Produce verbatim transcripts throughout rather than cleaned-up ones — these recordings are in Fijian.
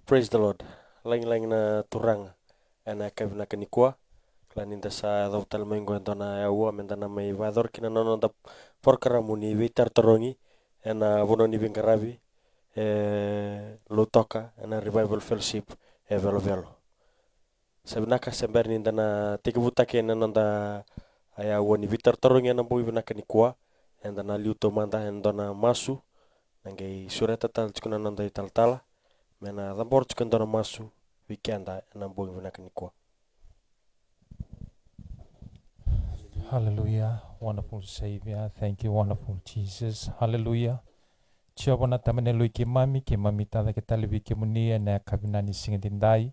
Praise the Lord. Lagilagi na Turaga ena yakavi vinaka nikua. Kila ni da sa yacova tale mai qo e dua na aua me da na mai vakayacora kina na noda porokaramu ni veitarotarogi ena vanua ni veiqaravi e Lautoka ena Revival Fellowship e Velovelo. Sa vinaka, se bera ni da na tekivutaki ena noda aua ni veitarotarogi ena bogi vinaka nikua, eda na liu taumada ena dua na masu, na qai sureta tale tiko na noda italatala me na cabora tiko e dua na masu vei keda ena bogi vinaka nikua. Hallelujah, wonderful Savior. Thank you, wonderful Jesus. Hallelujah. Jiova na Tama ni yaloi keimami, keimami tacake tale vei kemuni ena yakavi ni siga edaidai.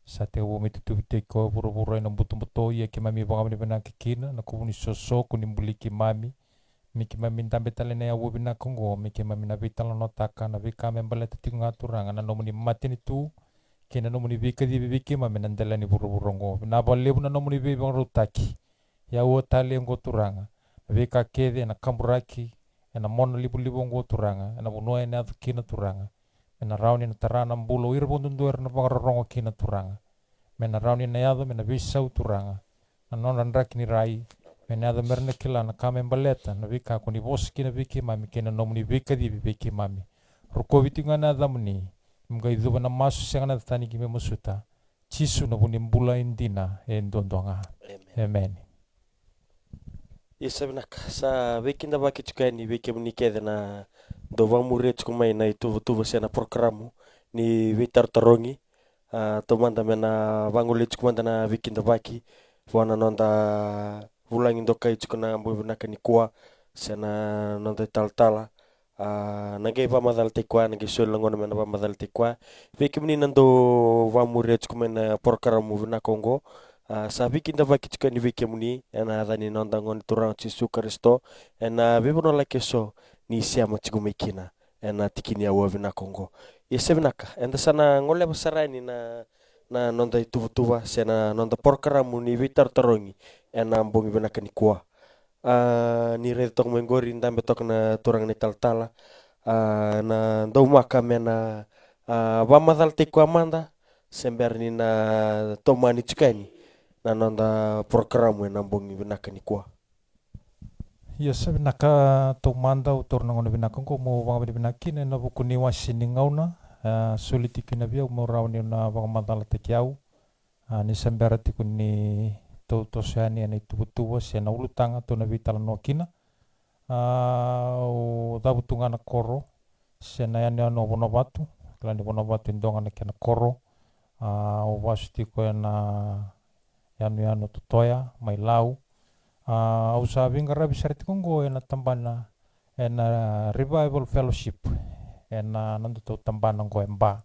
Sa tekivu me tutuvi tiko e vuravura ena butobuto, ia keimami vakavinavinaka kina na kuvu ni soso ko ni buli keimami. Me keimami dabe tale ena aua vinaka oqo, me keimami na veitalanoataka na veika me baleta tiko ga, Turaga, na nomuni matanitu kei na nomuni veikacivi vei keimami ena dela ni vuravura oqo. Vinaka vakalevu na nomuni veivakarautaki. Ia aua tale oqo, Turaga, na veika kece ena kaburaki ena monalivaliva oqo, Turaga, ena vanua ena yaco kina, Turaga, me na rawa ni na tara na bula o ira vakadodonu era na vakarorogo kina, Turaga. Me na rawa ni na yaco me na veisau, Turaga, na nodra draki ni rai, me na yaco me ra na kila na ka me baleta na veika ko ni vosa kina vei keimami kei na nomuni veikacivi vei keimami. Rokovi tiko ga na yacamuni, me qai cuva na masu sega na yaca tani, keimami masuta Jisu na vu ni bula e dina e duadua ga. Amen. Amen. Ia sa vinaka, sa veikidavaki tiko yani vei kemuni kece na dau vakamuria tiko mai na ituvatuva se na porokaramu ni veitarotarogi. A, taumada me na vagolei tiko mada na veikidavaki vua na noda vulagi dokai tiko na bogi vinaka nikua, se na noda italatala, a, na qai vakamacalataki koya, na qai soli na gauna me na vakamacalataki koya. Vei kemuni na dau vakamuria tiko mai na porokaramu vinaka oqo, a, sa veikidavaki tiko yani vei kemuni ena yaca ni noda Gone Turaga o Jisu Karisito, ena veivanua laki eso ni sema tiko mai kina ena tiki ni aua vinaka oqo. Ia sa vinaka, eda sa na goleva sara yani na, na noda ituvatuva se na noda porokaramu ni veitarotarogi ena bogi vinaka nikua. A, ni raica toka mai qori, dabe toka na turaga na italatala, a, na daumaka me na, a, vakamacalataki koya mada se bera ni na tomani tiko yani na noda porokaramu ena bogi vinaka nikua. Ia sa vinaka, taumada au taura na gauna vinaka oqo meu vakavinavinaka kina ena vuku ni wase ni gauna, a, soli tiko kina vei au meu rawa niu na vakamacalataki au. A, ni sa bera tiko ni tou toso yani ena ituvatuva se na ulutaga tou na veitalanoa kina. A, au cavutu ga na koro se na yanuyanu o Vanuavatu. Kila ni Vanuavatu e dua ga na kena koro. A, au vasu tiko ena yanuyanu o Totoya mai Lau. A, au sa veiqaravi sara tiko oqo ena tabana, ena Revival Fellowship, ena nodatou tabana oqo e Ba,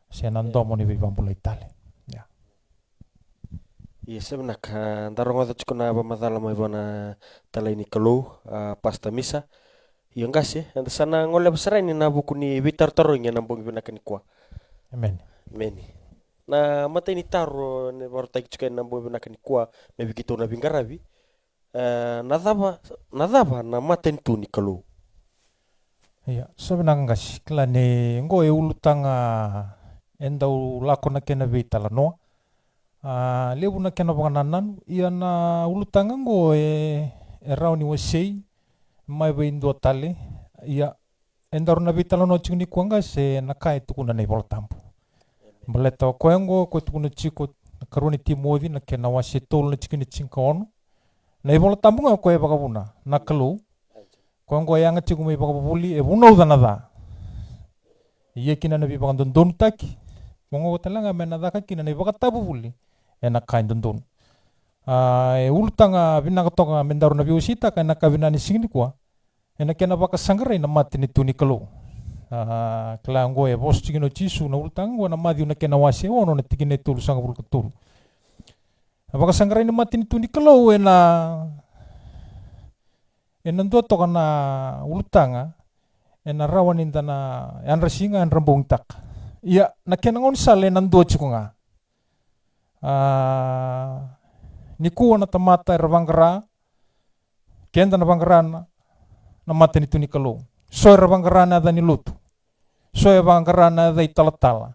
se na Domo ni Veivabulai Tale. Ia. Ia sa vinaka, da rogoca tiko na vakamacala mai vua na talai ni Kalou, a, Pastor Misa. Io qase, eda sa na goleva sara yani na vuku ni veitarotarogi ena bogi vinaka nikua. Emeni. Emeni. Na imatai ni taro ni vakarautaki tiko ena bogi vinaka nikua me vei keitou na veiqaravi, e, na cava, na cava na matanitu ni Kalou? Ia, sa vinaka qase, kila ni oqo e ulutaga e dau lako na kena veitalanoa. A, levu na kena vakanananu, ia na ulutaga oqo e, e rawa ni wasei mai vei dua tale. Ia, edaru na veitalanoa tiko nikua qase na ka e tukuna na iVolatabu. Baleta o koya oqo, o koya e tukuna tiko na karua ni Timoci na kena wase tolu na tikina tinikaono. Na iVolatabu ga o koya e vakavuna, na Kalou. Koya oqo e yaga tiko mai vakavuvuli, e vunauca na ca. Ia kina na veivakadodonutaki, koya oqo tale ga me na caka kina na ivakatavuvuli ena ka e dodonu. A, e ulutaga vinaka toka me daru na veiwaseitaka ena ka vinaka ni siga nikua. Ena kena vakasaqarai na matanitu ni Kalou. A, kila oqo e vosa tiko kina o Jisu, na ulutaga oqo na Maciu na kena wase e ono na tikina e tolusagavulu ka tolu. Na vakasaqarai na matanitu ni Kalou ena, ena dua toka na ulutaga ena rawa ni da na yadra siga, yadra bogitaka. Ia, na kena gaunisala ena dua tiko ga. A, nikua na tamata era vaqara, keda na vaqara na, na matanitu ni Kalou. So era vaqara na yaca ni lotu. So e vaqara na yaca italatala.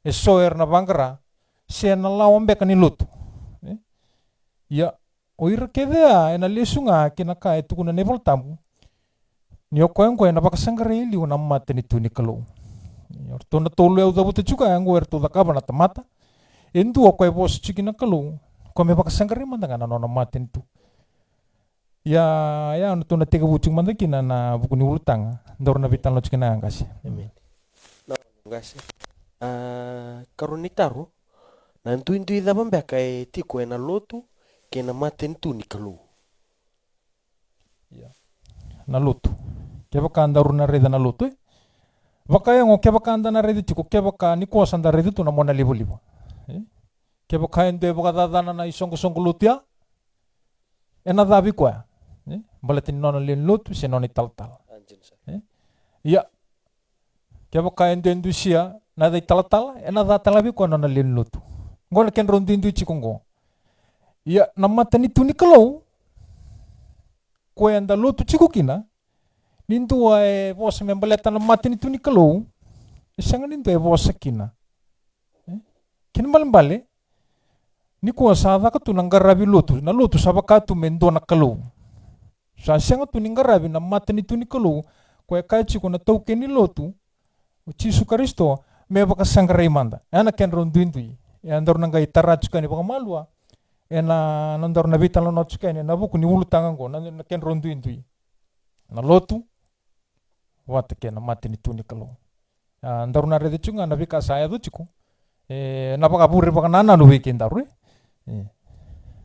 e so era na vaqara, se na lawa beka ni lotu. E? Ia, o ira kece ya ena lesu ga ki na ka e tukuna na iVolatabu ni o koya oqo ena vakasaqarai e liu na matanitu ni Kalou. Ia, o ratou na tolu au cavuta tiko ya oqo eratou cakava na tamata. E dua o koya e vosa tiko na Kalou, o koya me vakasaqarai mada ga na nona matanitu. Ia, ia, na tou na tekivu tiko mada kina na vuku ni ulutaga. Daru na veitalanoa tiko kina ya, qase. Emeni. Na qase. A, karua ni taro, na duidui cava beka e tiko ena lotu kei na matanitu ni Kalou? Ia. Na lotu. Kevaka daru na raica na lotu, e? Vakayago, kevaka da na raica tiko, kevaka nikua sa da raica tu na monalivaliva. E? Kevaka e dua e vakacacana na isoqosoqo lotu ya, ena ca vei koya, e? Baleta ni nona lewe ni lotu se nona italatala. E? Ia, kevaka e dua e dusia na yaca italatala, ena ca tale vei koya na nona lewe ni lotu. Oqo na kedrau duidui tiko oqo. Ia, na matanitu ni Kalou, koya eda lotu tiko kina, ni dua e vosa me baleta na matanitu ni Kalou, e sega ni dua e vosa kina. E? Kena ibalebale, nikua sa caka tu na qaravi lotu, na lotu sa vaka tu me dua na kalou. Sa sega tu ni qaravi na matanitu ni Kalou, koya e kaya tiko na taukei ni lotu, o Jisu Karisito, me vakasaqarai mada. E na kedrau duidui. E daru na qai tara tiko yani vakamalua, ena nodaru na veitalanoa tiko yani ena vuku ni ulutaga oqo, na, na kedrau duidui. Na lotu, vata kei na matanitu ni Kalou. A, daru na raica tiko ga na veika sa yaco tiko. E, na vakavure vakanananu vei kedaru, e? E.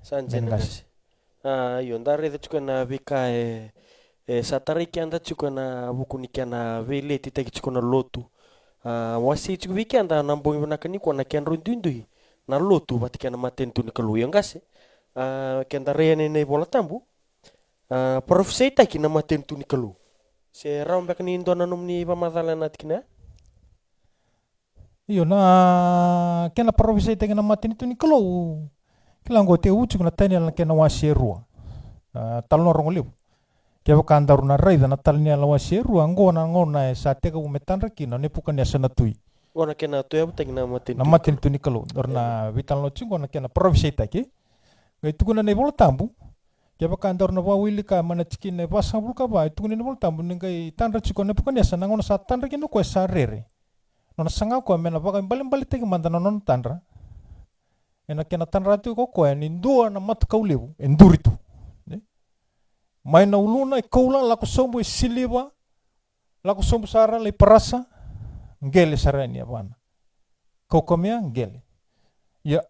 Sa dina, qase. A, io, da raica tiko na veika e, e sa tarai keda tiko ena vuku ni kena veiletitaki tiko na lotu. A, wasei tiko vei keda na bogi vinaka nikua na kedrau duidui na lotu vata kei na matanitu ni Kalou. Io, qase. A, keda rai yani ena iVola Tabu. A, parofisaitaki na matanitu ni Kalou. Se rawa beka ni dua na nomuni vakamacala ena tikina ya? Io, na kena parofisaitaki na matanitu ni Kalou. Kila oqo tekivu tiko na Taniela na kena wase e rua. A, talanoa rogo levu. Kevaka daru na raica na Taniela wase e rua, oqo na gauna e sa tekivu me tadra kina o Nepukanesa na tui. Oqo na kena tauyavutaki na matanitu. Na matanitu ni Kalou. Daru na veitalanoa tiko oqo na kena parofisaitaki. Qai tukuna na iVola Tabu, kevaka daru na vakawilika mai na tikina e vasagavulu ka va, e tukuna na iVola Tabu ni qai tadra tiko o Nepukanesa, na gauna sa tadra kina o koya sa rere. Nona saga o koya me na vakaibalebaletaki mada na nona tadra. Ena kena tadra tiko o koya ni dua na matakau levu e duri tu. Ne? Mai na uluna e koula, lako sobu e siliva, lako sobu sara lai parasa, qele sara yani yavana. Kaukamea, qele. Ia,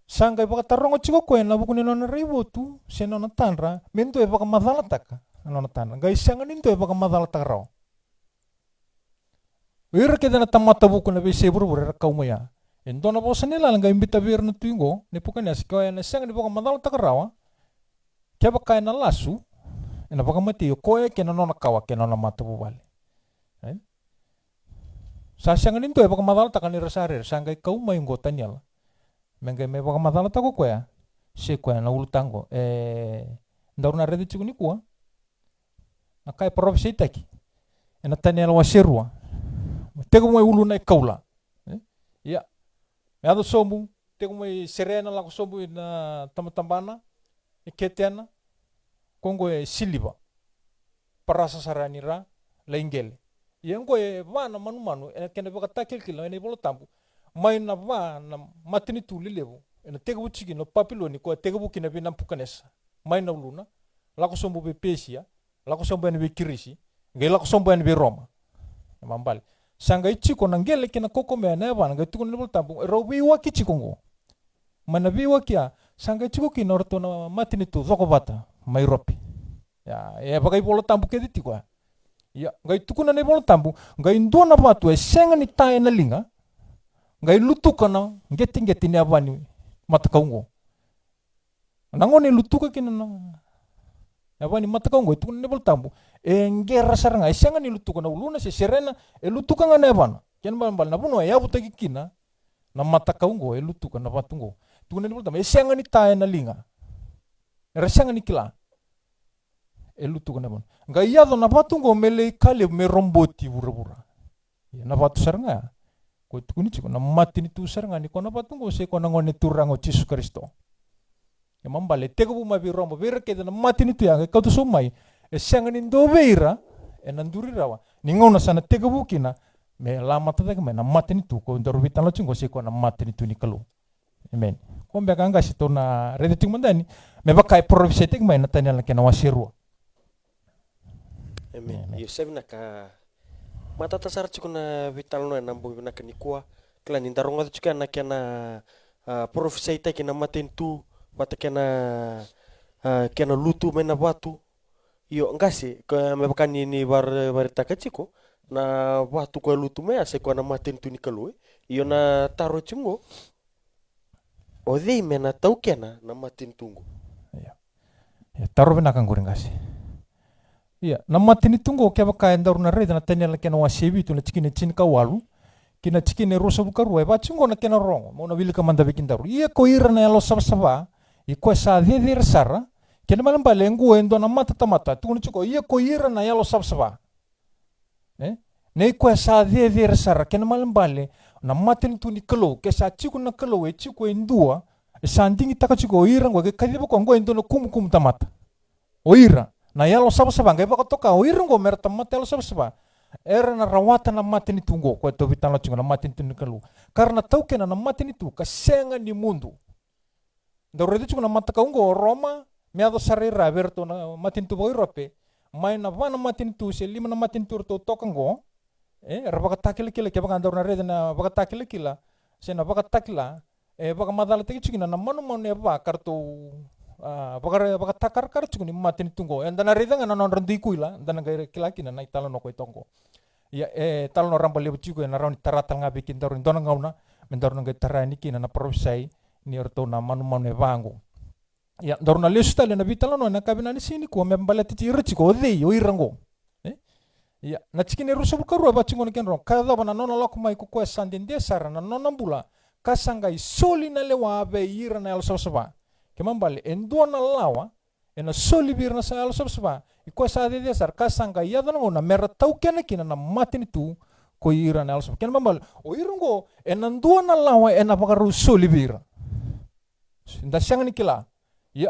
sa qai vakataroga tiko o koya ena vuku ni nona raivotu se nona tadra, me dua e vakamacalataka na nona tadra. Qai sega ni dua e vakamacalataka rawa. O ira kece na tamata vuku na veiyasai vuravura era kau mai ya. E dua na vosa ni yalayala qai biuta vei ira na tui oqo, Nepukanesa, ke o ya ena sega ni vakamacalataka rawa, kevaka ena lasu, ena vakamatei o koya kei na nona kawa kei na nona matavuvale. E? Sa sega ni dua e vakamacalataka ni ra sa rere, sa qai kau mai oqo o Taniela. Me qai mai vakamacalataka o koya se koya na ulutaga oqo. E, daru na raica tiko nikua na ka e parofisaitaki ena Taniela wase rua. Tekivu mai uluna e koula. E? Ia. Me yaco sobu, tekivu mai serena, lako sobu ina tabatabana, e ketena, ko oqo e siliva. Parasa sara yani ra, lai qele. Ia oqo e va na manumanu, ena kena ivakatakilakila ena iVola Tabu. Mai na va na matanitu lelevu, ena tekivu tiko kina o Papiloni, koya tekivu kina vei Napukanesa. Mai na uluna, lako sobu vei Pesia, lako sobu yani vei Kirisi, qai lako sobu yani vei Roma. Na mabale. Sa qai tiko na qele kei na kokomea ena yavana, qai tukuna na iVola Tabu, erau veiwaki tiko oqo. Mai na veiwaki ya, sa qai tiko kina o ratou na matanitu cokovata mai Urope. Ia, e vakaiVola Tabu kece tiko ya. Ia, qai tukuna na iVola Tabu, qai dua na vatu e sega ni ta ena liga, qai lutuka na qeteqete ni yava ni matakau oqo. Na gauna e lutuka kina na yava ni matakau oqo, e tukuna na iVola Tabu, e qera sara ga, e sega ni lutuka na uluna se serena, e lutuka ga na yavana. Kena ibalebale na vanua e yavutaki kina na matakau oqo, e lutuka na vatu oqo. Tukuna na iVola Tabu, e sega ni ta ena liga. Era sega ni kila. E lutuka na yavana. Qai yaco na vatu oqo me lai ka levu me roboti vuravura. Ia na vatu sara ga ya, Ko tukuni tiko na matanitu sara ga ni ko na vatu oqo se ko na Gone Turaga o Jisu Karisito. E mabale, e tekivu mai vei Roma, vei ira kece na matanitu ya, e kauta sobu mai, e sega ni dua vei ira ena duri rawa. Ni gauna sa na tekivu kina, me lamata cake mai na matanitu ko daru veitalanoa tiko oqo se ko na matanitu ni Kalou. Amen. Ko beka qase tou na raica tiko mada yani, me vaka e parofisaitaki mai na Taniela na kena wase rua. Amen. Amen. Io, sa vinaka. Matata sara tiko na veitalanoa ena bogi vinaka nikua. Kila ni da rogoca tiko na kena, a, parofisaitaki na matanitu, vata kena, a, kena lutu mai na vatu. Io, qase, ko me vaka ni, ni vare-, varetaka tiko, na vatu ko e lutu mai ya, se ko na matanitu ni Kalou, e. Io, na taro tiko qo, o cei me na taukena na matanitu qo? Ia. Ia, taro vinaka qori qase. Ia, na matanitu qo kevaka e daru na raica na Taniela kena wase vitu na tikina e tinikawalu, kei na tikina e ruasagavulu ka rua, e vaka tiko qo na kena rogo, mo na wilika mada vei kedaru. Ia ko ira na yalo savasava, i koya sa cecere sara, kena ibalebale qo e dua na matatamata, tukuna tiko, ia ko ira na yalo savasava. E? Nei koya sa cecere sara, kena ibalebale, na matanitu ni Kalou, ke sa tiko na Kalou, e tiko e dua, e sa digitaka tiko o ira qo, ke kaciva koya qo e dua na kumukumu tamata. O ira, na yalo savasava, qai vakatoka, o ira qo, mera tamata yalo savasava. Era na rawata na matanitu qo, koya tou veitalanoa tiko na matanitu ni Kalou. Ka ra na taukena na matanitu, ka sega ni mudu. Daru raica tiko na matakau qo o Roma, me yaco sara i ra vei iratou na matanitu vaka-Europe, mai na va na matanitu se lima na matanitu ratou toka qo, e, era vakatakilakila, kevaka daru na raica na vakatakilakila, se na vakatakila, e vakamacalataki tiko kina na manumanu e va ka ratou, a, vakara-, vakatakarakara tiko ni matanitu qo. Eda na raica ga na nodra dui kuila, da na qai kila kina na italanoa ko e toka qo. Ia, e, talanoa raba levu tiko, e na rawa ni tara tale ga vei kedaru e dua na gauna, me daru na qai tara yani kina na parofisai ni ratou na manumanu e va qo. Ia, daru na lesu tale na veitalanoa ena yakavi ni siga nikua, me baleti ira tiko, o cei o ira qo. E? Ia, na tikina e ruasagavulu ka rua, e vaka tiko na kena rogo, ka yacova na nona lako mai ko koya sa dede sara na nona bula, ka sa qai soli na lewa vei ira na yalo savasava. Kena ibalebale, e dua na lawa, ena soli vei ira na sa yalo savasava, i koya sa cecere sara, ka sa qai yaco na gauna mera taukena kina na matanitu ko ira na yalo savasava. Kena ibalebale, o ira qo, ena dua na lawa ena vakarau soli vei ira. Da sega ni kila. Ia,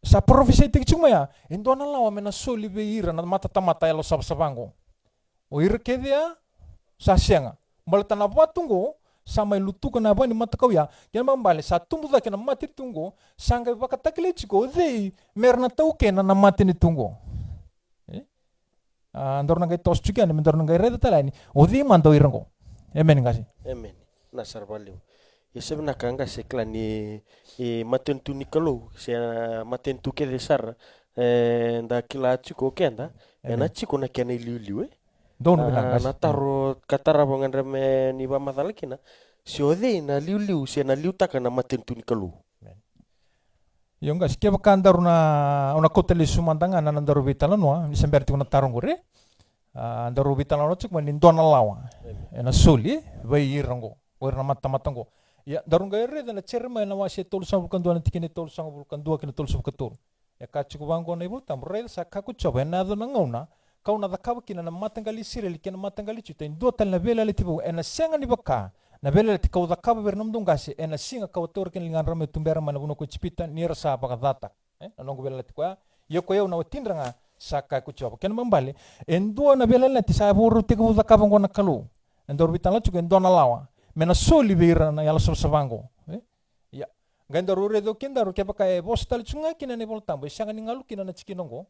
sa parofisaitaki tiko mai ya, e dua na lawa me na soli vei ira na matatamata yalo savasava qo. O ira kece ya, sa sega. Baleta na vatu qo, sa mai lutuka na yava ni matakau ya, kena ibalebale, sa tubu cake na matanitu qo, sa qai vakatakilai tiko o cei mera na taukena na matanitu qo. E? A, daru na qai toso tiko yani, me daru na qai raica tale yani, o cei mada o ira qo. Emeni qase. Emeni. Na sara vakalevu. Ia sa vinaka qase, kila ni, e, matanitu ni Kalou, se, a, matanitu kece sara, e, da kila tiko o keda, ena tiko na kena iliuliu, e? Donu vinaka qase. Na taro ka tarava gadreva me ni vakamacala kina, se o cei na liuliu, se na liutaka na matanitu ni Kalou. Amen. Io qase, kevaka daru na, au na kauta lesu mada ga na, na daru veitalanoa, ni se bera tiko na taro qori. A, daru veitalanoa tiko mai ni dua na lawa. Amen. Ena soli, e, vei ira qo. O ira na matamata qo. Ia, daru qai raica na Jeremaia na wase tolusagavulu ka dua na tikina e tolusagavulu ka dua kei na tolusagavulu ka tolu. E kaya tiko vaqo na iVolatabu, raica sa kaya ko Jiova, ena yaco na gauna, kau na cakava kina na mataqali Isireli kei na mataqali Juta e dua tale na veiyalayalati vou, ena sega ni vaka na veiyalayalati kau cakava vei ira na nomudou qase, ena siga kau a taura kina na ligadra meu tubera mai na vanua ko Ijipita, ni ra sa vakacataka. E, na noqu veiyalayalati koya, ia ko i au na watidra ga, sa kaya ko Jiova. Kena ibalebale, e dua na veiyalayalati sa vakarau tekivu cakava oqo na Kalou. E daru veitalanoa tiko e dua na lawa me na soli vei ira na yalo savasava oqo. E? Ia. Qai daru raica o kedaru, kevaka e vosa tale tiko ga kina na iVolatabu, e sega ni galu kina na tikina oqo.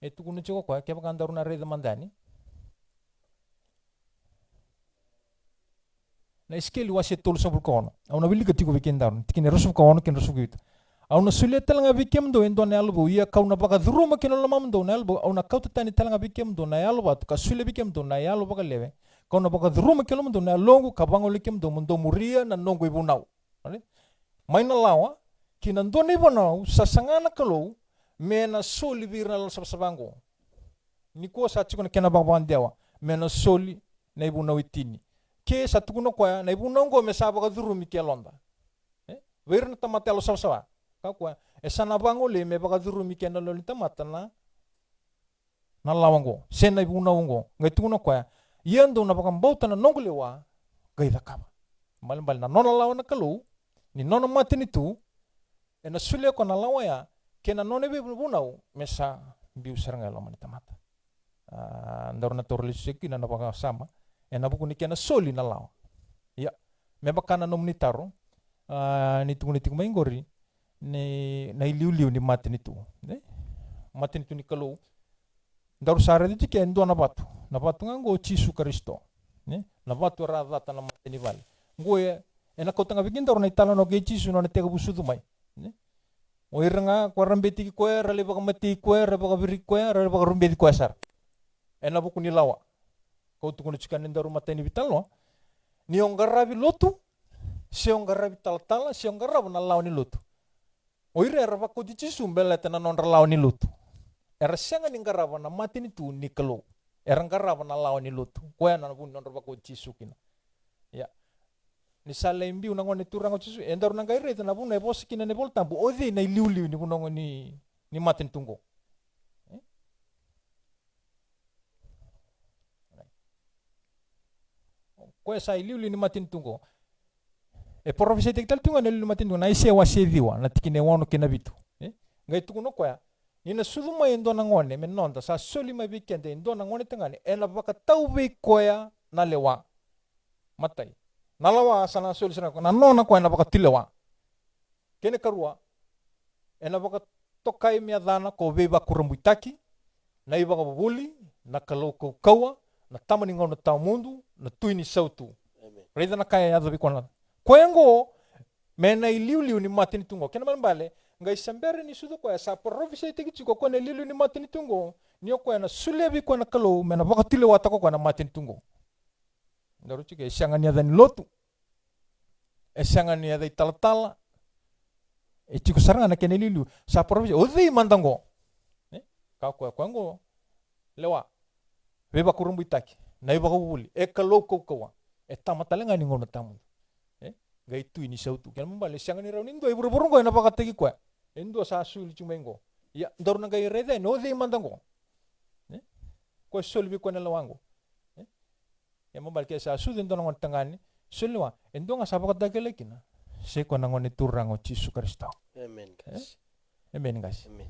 E tukuna tiko o koya, kevaka daru na raica mada yani. Na Isikeli wase tolusagavulu ka ono. Au na wilika tiko vei kedaru, tikina e ruasagavulu ka ono kei na ruasagavulu ka vitu. Au na solia tale ga vei kemudou e dua na yalo vou, ia kau na vakacuruma ki na lomamudou na yalo vou, au na kauta tani tale ga vei kemudou na yalo vatu, ka solia vei kemudou na yalo vakalewe. Kau na vakacuruma ki na lomamudou na yaloqu, ka vagolei kemudou mo dou muria na noqu ivunau. Alright? Mai na lawa ki na dua na ivunau sa saga na Kalou me na soli vei ira na yalo savasava oqo. Nikua sa tiko na kena vakavakadewa me na soli na ivunau e tini. Ke sa tukuna o koya na ivunau oqo me sa vakacurumi ki yaloda. E? Vei ira na tamata yalo savasava. Ka koya, e sa na vagolei me vakacurumi ki na yalo ni tamata na na lawa oqo, se na ivunau oqo, qai tukuna o koya, ia dou na vakabauta na noqu lewa, qai cakava. Balebale na nona lawa na Kalou, ni nona matanitu, ena solia koya na lawa ya, kei na nona veivunau, me sa biu sara ga e loma ni tamata. A, daru na taura lesu tiko kina na vakasama, ena vuku ni kena soli na lawa. Ia, me vaka na nomuni taro, a, ni tukuni tiko mai qori, ni na iliuliu ni matanitu, ne? Matanitu ni Kalou. Daru sa raica tiko e dua na vatu. Na vatu ga qo o Jisu Karisito, ne? Na vatu era a cata na matai ni vale. Qo e, ena kauta ga vei kedaru na italanoa kei Jisu na nona tekivu sucu mai, ne? O ira ga ko era betiki koya, era lai vakamatei koya, era vakaviriki koya, era lai vakarubeci koya sara. Ena vuku ni lawa. Kau tukuna tiko ni daru matai ni veitalanoa. Ni o qaravi lotu, se o qaravi talatala, se o qarava na lawa ni lotu. O ira era vakoti Jisu baleta na nodra lawa ni lotu. Era sega ni qarava na matanitu ni Kalou. Era qarava na lawa ni lotu. Koya na vu ni nodra vakoti Jisu kina. Ia. Ni sa lai biu na Gone Turaga o Jisu, e daru na qai raica na vuna e vosa kina na iVola Tabu, o cei na iliuliu ni vuna ni, ni matanitu qo. E? Koya sa iliuliu ni matanitu qo. E parofisaitaki tale tu ga na iliuliu ni matanitu qo, na Aisea wase ciwa, na tikina e ono kei na vitu. E? Qai tukuna o koya, ni na sucu mai e dua na gone me noda, sa soli mai vei keda e dua na gone tagane, ena vakatau vei koya na lewa. Matai. Na lawa sa na soli sara na nona koya na vakatulewa. Kena karua, ena vakatokai me yacana ko Veivakurabuitaki, na iVakavuvuli, na Kalou Kaukauwa, na Tama ni Gauna Tawamudu, na Tui ni Sautu. Amen. Raica na ka e yaco vei koya na. Koya qo, me na iliuliu ni matanitu qo. Kena ibalebale, qai sa bera ni sucu koya, sa parofisaitaki tiko o koya na iliuliu ni matanitu qo, ni o koya na solia vei koya na Kalou, me na vakatulewataka o koya na matanitu qo. Daru tiko, e sega ni yaca ni lotu. E sega ni yaca italatala. E tiko sara ga na kena iliuliu. Sa parofisai, o cei mada qo? E? Ka koya, koya qo. Lewa. Veivakurabuitaki. Na iVakavuvuli. E Kalou Kaukauwa. E Tama tale ga ni Gauna Tawamudu. E? Qai Tui ni Sautu. Kena ibalebale, e sega ni rawa ni dua e vuravura qo ena vakataki koya. E dua sa soli tiko mai qo. Ia, daru na qai raica yani, o cei mada qo? E? Koya soli vei koya na lewa qo. E? Ia, ibalebale ke sa sucu e dua na gone tagane, soli lewa, e dua ga sa vakatakilai kina. Sai koya na Gone Turaga o Jisu Karisito. Amen, qase. E? Amen, qase. Amen.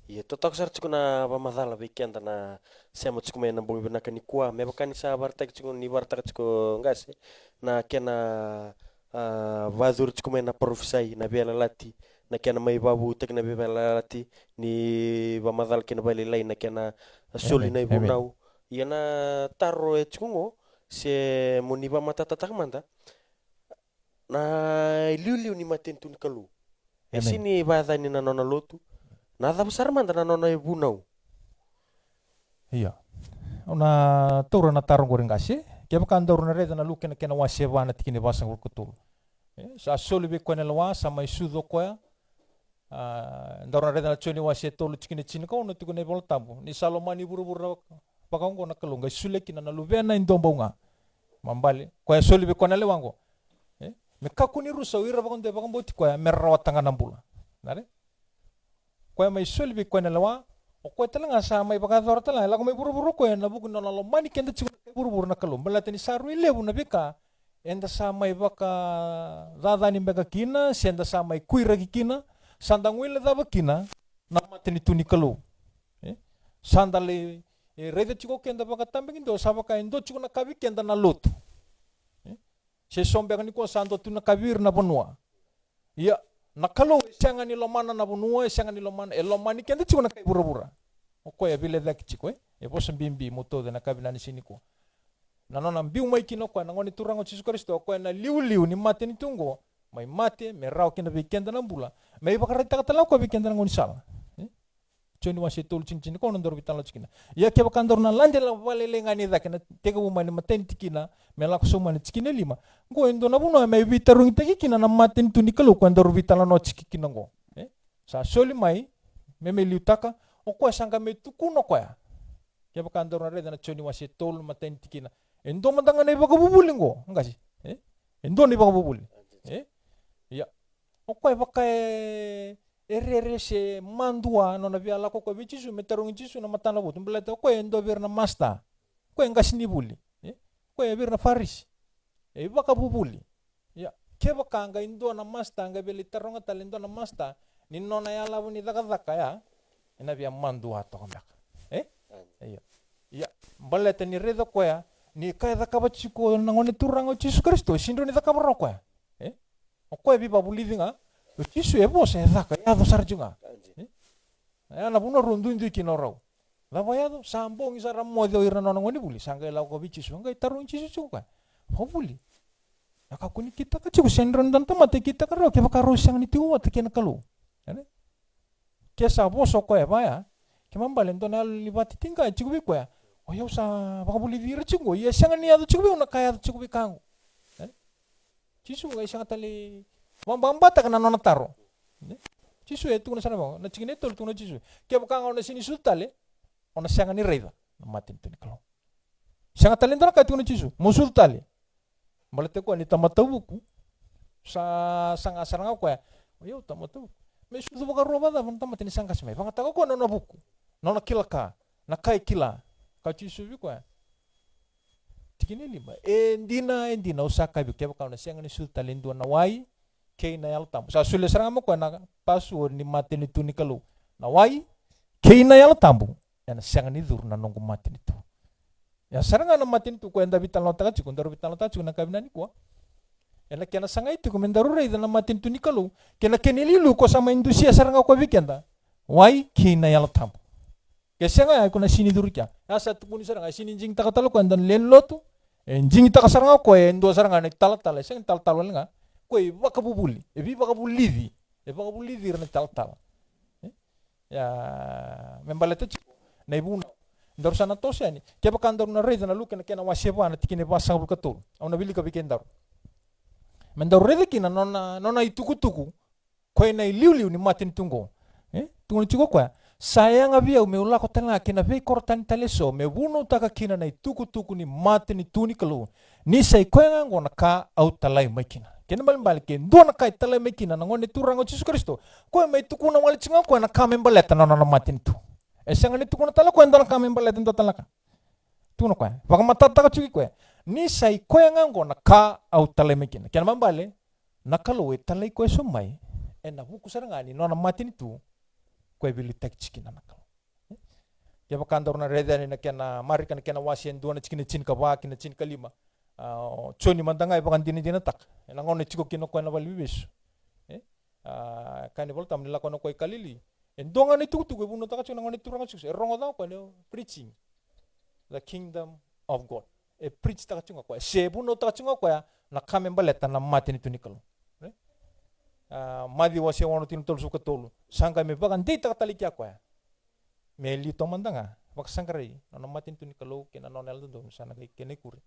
Ia, totoka sara tiko na vakamacala vei keda na sema tiko mai ena bogi vinaka nikua. Me vaka ni sa vakaraitaki tiko, ni vakaraitaka tiko, qase, na kena, a, vakayacori tiko mai na parofisai, na veiyalayalati, na kena mai vakavoutaki na veiyalayalati, ni vakamacala kei na vakalailai na kena soli na ivunau. Ia na taro e tiko qo, se mo ni vakamatatataka mada, na iliuliu ni matanitu ni Kalou. E sega ni vakayacani na nona lotu. Na cava sara mada na nona ivunau? Ia. Au na taura na taro qori, qase. Kevaka daru na raica na Luke na kena wase va na tikina e vasagavulu ka tolu. E, sa soli vei koya na lewa, sa mai sucu o koya. A, daru na raica na Joni wase tolu tikina e tinikaono, tiko na iVola Tabu. Ni sa lomani vuravura vaka oqo na Kalou, qai solia kina na Luvena e dua bau ga. Ibalebale, koya soli vei koya na lewa oqo. E? Me kakua ni rusa o ira vakadua e vakabauti koya, me ra rawata ga na bula. Dina? Koya mai soli vei koya na lewa, o koya tale ga sa mai vakayacora tale ga, e lako mai vuravura o koya, ena vuku ni nona lomani keda tiko na kai vuravura na Kalou. Baleta ni sa rui levu na veika eda sa mai vakacacani beka kina, se da sa mai kuiraki kina, sa da guilecava kina na matanitu ni Kalou. E? Sa da lai, e, raica tiko keda vakatabakidua, sa vaka e dua tiko na ka vei keda na lotu. E? Se so beka nikua sa dua tu na ka vei ira na vanua. Ia, na Kalou e sega ni lomana na vanua, e sega ni lomana, e lomani keda tiko na kai vuravura. O koya e veilecayaki tiko, e? E vosa bibi mo tauca ena yakavi ni siga nikua. Na nona biu mai kina o koya na Gone Turaga o Jisu Karisito, o koya na iliuliu ni matanitu oqo, mai mate, me rawa kina vei keda na bula, me ivakaraitaka tale o koya vei keda na gaunisala. E? Joni wase tolu, tikina tinikaono, daru veitalanoa tiko kina. Ia kevaka daru na lade vakalailai ga ni cake na tekivu mai na imatai ni tikina me lako sobu mai na tikina e lima. Oqo e dua na vanua me veitarogitaki kina na matanitu ni Kalou koya daru veitalanoa tiko kina oqo. E? Sa soli mai, me mai liutaka, o koya sa qai mai tukuna o koya. Kevaka daru na raica na Joni wase tolu, imatai ni tikina. E dua mada ga na ivakavuvuli oqo, qase. E? E dua na ivakavuvuli. E? Ia. O koya vaka e e rere se madua nona via lako o koya vei Jisu, me tarogi Jisu na matanavotu. Baleta o koya e dua vei ira na masta. O koya e qasenivuli. E? O koya e vei ira na Farisi. E ivakavuvuli. Kevaka qai dua na masta, qai via lai taroga tale e dua na masta ni nona yalava ni cakacaka ya, ena via madua toka beka. E? Io. Ia, baleta ni raica o koya ni ka e cakava tiko na Gone Turaga o Jisu Karisito, e sega ni rawa ni cakava rawa o koya. E? O koya e veivakavulici ga. O Jisu e vosa, e caka, e yaco sara tiko ga. E? Ia na vanua rau duidui kina o rau. Cava yaco? Sa bogi sara, moce o ira na nona gonevuli, sa qai lako vei Jisu, qai tarogi Jisu tiko o koya. Vakavuli. Na ka ko ni kitaka tiko, sega ni rawa ni dua na tamata e kitaka rawa kevaka rau sega ni tiko vata kei na Kalou. Ena? Ke sa vosa o koya vaya, kena ibalebale e dua na yalo ni vakatitiqa e tiko vei koya. O yau sa vakavulici ira tiko qo, ia e sega ni yaco tiko vei au na ka e yaco tiko vei koya qo. Ena? Jisu qai sega tale ni vakababataka na nona taro. Ne? Jisu e tukuna sara vaka, na tikina e tolu, tukuna o Jisu, kevaka ga o na sega ni sucu tale, o na sega ni raica na matanitu ni Kalou. Sega tale e dua na ka, tukuna o Jisu, mo sucu tale. Baleta o koya ni tamata vuku. Sa saga sara ga o koya, o yau tamata vuku. Me sucu vakarua vakacava na tamata ni sa qase mai? Vakayagataka o koya na nona vuku, na nona kila ka, na ka e kila. Kaya o Jisu vei koya, tikina e lima, e dina, e dina, au sa kaya vei iko, kevaka o na sega ni sucu tale e dua na wai kei na Yalo Tabu. Sa solia sara ga mai o koya na password ni matanitu ni Kalou. Na wai kei na Yalo Tabu, ena sega ni curu na noqu matanitu. Ia sara ga na matanitu koya eda veitalanoataka tiko, daru veitalanoataka tiko na yakavi nikua. Ena kena sagai tiko me daru raica na matanitu ni Kalou kei na kena iliuliu ko sa mai dusia sara ga o koya vei keda. Wai kei na Yalo Tabu. Ke sega, ya iko na sega ni curu kea. Ya sa tukuni sara ga, e sega ni digitaka tale o koya e dua na lewe ni lotu. E digitaka sara ga o koya e dua sara ga na italatala, e sega ni talatala wale ga. O koya e vakavuvuli, e veivakavulici, e vakavulici ira na italatala. E? Ia, me baleta tiko na ivunau. Daru sa na toso yani. Kevaka daru na raica na Luke na kena wase va na tikina e vasagavulu ka tolu. Au na wilika vei kedaru. Me daru raica kina na nona, nona itukutuku. Koya na iliuliu ni matanitu oqo. E? Tukuna tiko o koya, sa yaga vei au meu lako tale ga ki na veikoro tani tale eso, meu vunautaka kina na itukutuku ni matanitu ni Kalou. Ni sa i koya ga oqo na ka au talai mai kina. Kena ibalebale, ke dua na ka e talai mai kina na Gone Turaga o Jisu Karisito, koya mai tukuna wale tiko ga o koya na ka me baleta na nona matanitu. E sega ni tukuna tale o koya e dua na ka me baleta e dua tale na ka. Tukuna o koya, vakamatatataka tiko o koya, ni sa i koya ga oqo na ka au talai mai kina. Kena ibalebale, na Kalou e talai koya eso mai ena vuku sara ga ni nona matanitu, koya e veiliutaki tiko kina na Kalou. Kevaka daru na raica yani na kena Marika na kena wase e dua na tikina e tinikava ki na tinikalima. A, o Joni mada ga e vakadinadinataka ena gauna e tiko kina o koya ena valeniveivesu. E? A, kaya na iVolatabu ni lako yani o koya i Kalili. E dua ga na itukutuku e vunautaka tiko na Gone Turaga o Jisu, e rogoca o koya na preaching the kingdom of God. E preach taka tiko ga o koya, se vunautaka tiko ga o koya na ka me baleta na matanitu ni Kalou. E? A, Maciu wase ono, tikina tolusagavulu ka tolu. Sa qai me vakadeitaka tale i kea o koya me liu taumada ga, vakasaqarai na nona matanitu ni Kalou kei na nona yalododonu, sa na qai kena ikuri